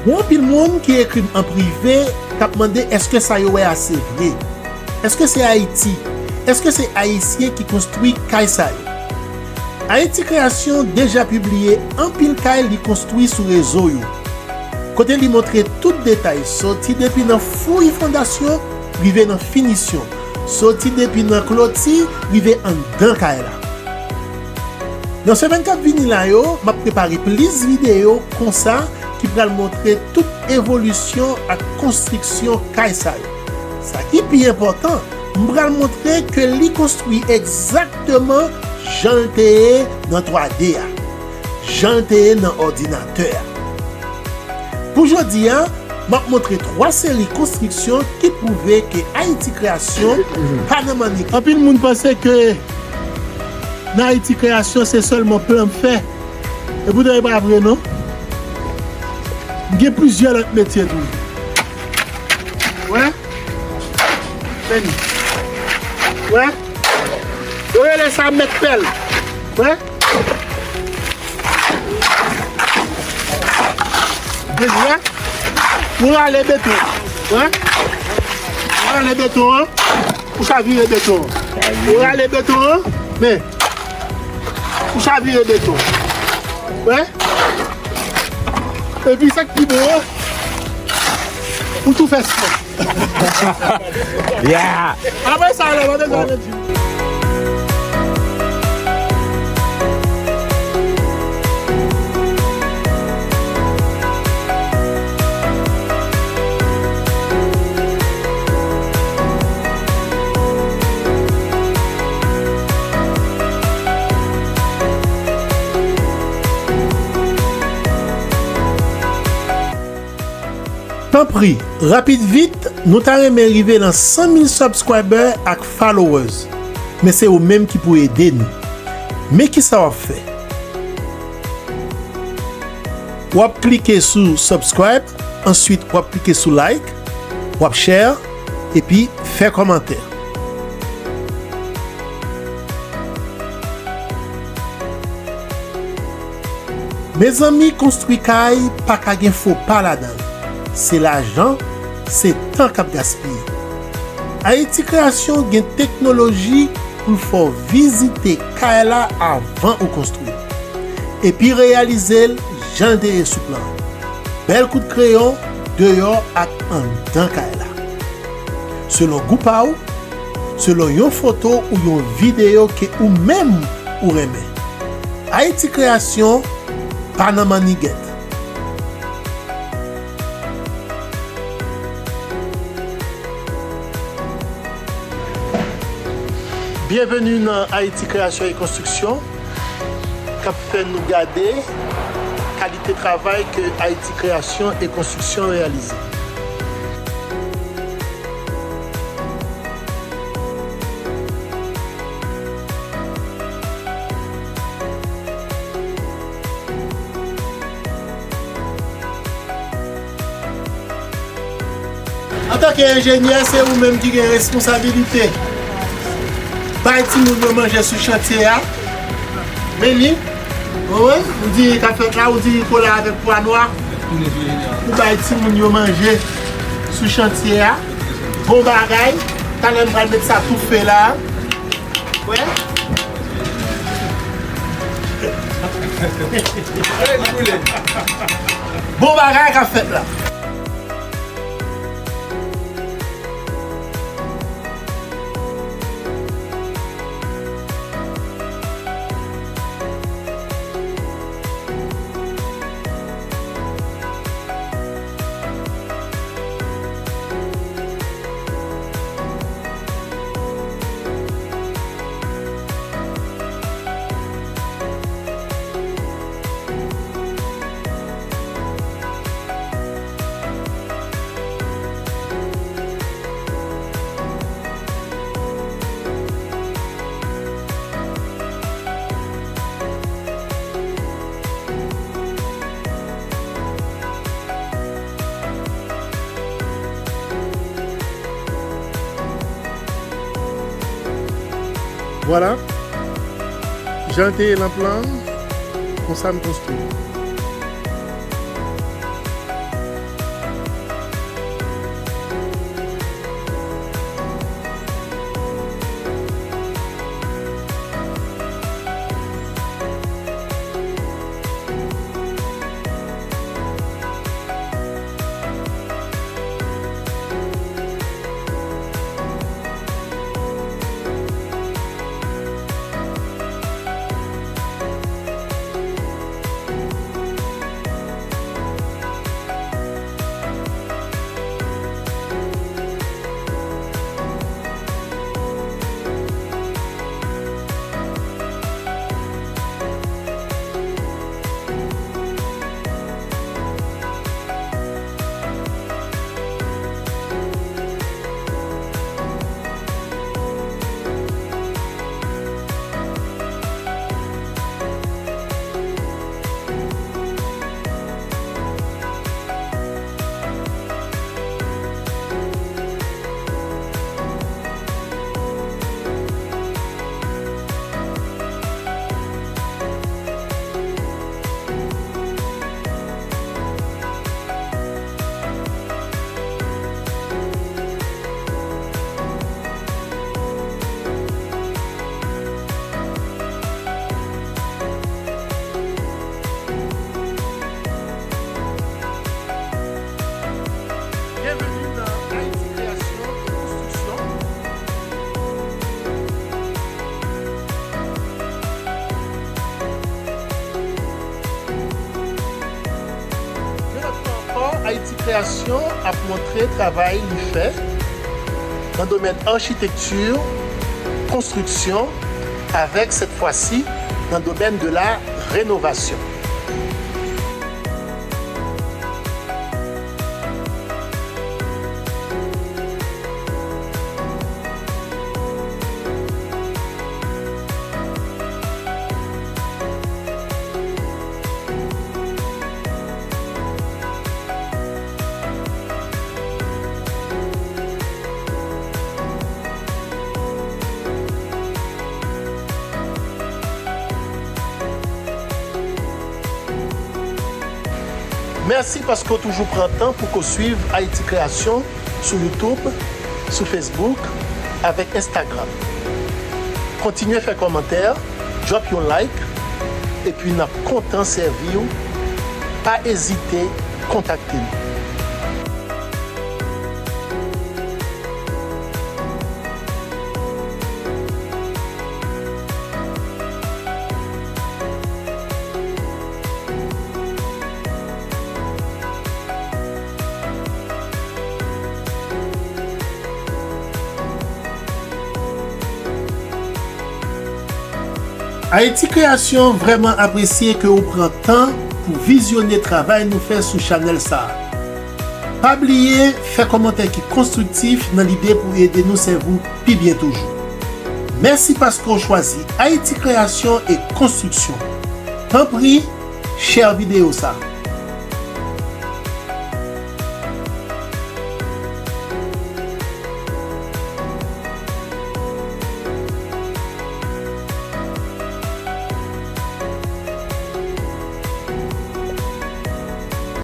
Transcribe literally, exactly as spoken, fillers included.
Gen anpil moun ki ekri m an prive k ap mande èske sa yo wè a se vre? Èske se Ayiti? Èske se Ayisyen ki konstwi kay sa yo? Ayiti Kreyasyon deja pibliye anpil kay li konstwi sou rezo yo, kote li montre tout detay, soti depi nan fouy fondasyon rive nan finisyon, soti depi nan kloti rive anndan kay la. Nan semèn k ap vini la yo, m ap prepare plis videyo konsa ki pral montre tout evolisyon ak konstriksyon kay sa yo. Sa ki pi enpòtan, m pral montre ke li konstwi egzakteman jan l te ye nan twa D a, jan l te ye nan òdinatè a. Pou jodi a, m ap montre twa seri konstriksyon ki pwouve ke Ayiti Kreyasyon pa nan mannik. Anpil moun panse ke nan Ayiti Kreyasyon se sèlman plan m fè. E poutan e pa vre non. M gen plizyè lòt metye tou. Wè? Men. Wè? Yo rele sa mèt pèl. Wè? Depi wè? Ou rale beton. Wè? Ou rale beton an. Ou chavire beton an. Ou rale beton an. Men. Ou chavire beton. Wè? Epi sa k pi bon an, ou tou fè spò. Yeah! Apre sa, la, mwen bezwen ale di. Tanpri, rapid vit, nou ta renmen rive nan san mil subscriber ak followers. Men se ou menm ki pou ede nou. Men kisa w ap fè? W ap klike sou subscribe, answit w ap klike sou like, w ap share, epi fè kòmantè. Mezanmi, konstwi kay pa ka gen fo pa ladan l. Se lajan, se tan k ap gaspiye. Ayiti Kreyasyon gen teknoloji pou l fè w vizite kay la avan ou konstwi l. Epi reyalize l jan l te ye sou plan an. Bèl kout kreyon deyò ak anndan kay la. Selon gou pa w, selon yon foto ou yon videyo ke ou menm ou renmen. Ayiti Kreyasyon pa nan mannigèt. Byenveni nan Ayiti Kreyasyon e Konstriksyon, k ap fè nou gade kalite travay ke Ayiti Kreyasyon e Konstriksyon reyalize. Antanke enjenyè, se ou menm ki gen responsabilite bay timoun yo manje sou chantye a. Men li, wi, ou di k ap fèt la, ou di kola avèk pwa nwa. Ou bay timoun yo manje sou chantye a. Bon bagay. Talè m pral met sa toufe la. Wè. Bon bagay k ap fèt la. Vwala. Jan l te ye nan plan an, konsa m konstwi. Ayiti Kreyasyon ap montre travay li fè nan domèn achitekti, konstriksyon, avèk sèt fwa si nan domèn de la renovasyon. Mèsi paske w toujou pran tan pou ko swiv Ayiti Kreyasyon sou YouTube, sou Facebook, avèk Instagram. Kontinye fè kòmantè, drop yon like, epi n ap kontan sèvi w. Pa ezite kontakte nou. Ayiti Kreyasyon vrèman apresye ke ou pran tan pou vizyone travay nou fè sou chanèl sa a. Pa bliye fè kòmantè ki konstriktif nan lide pou ede nou sèvi w pi byen toujou. Mèsi paske w chwazi Ayiti Kreyasyon e Konstriksyon. Tanpri, share videyo sa a.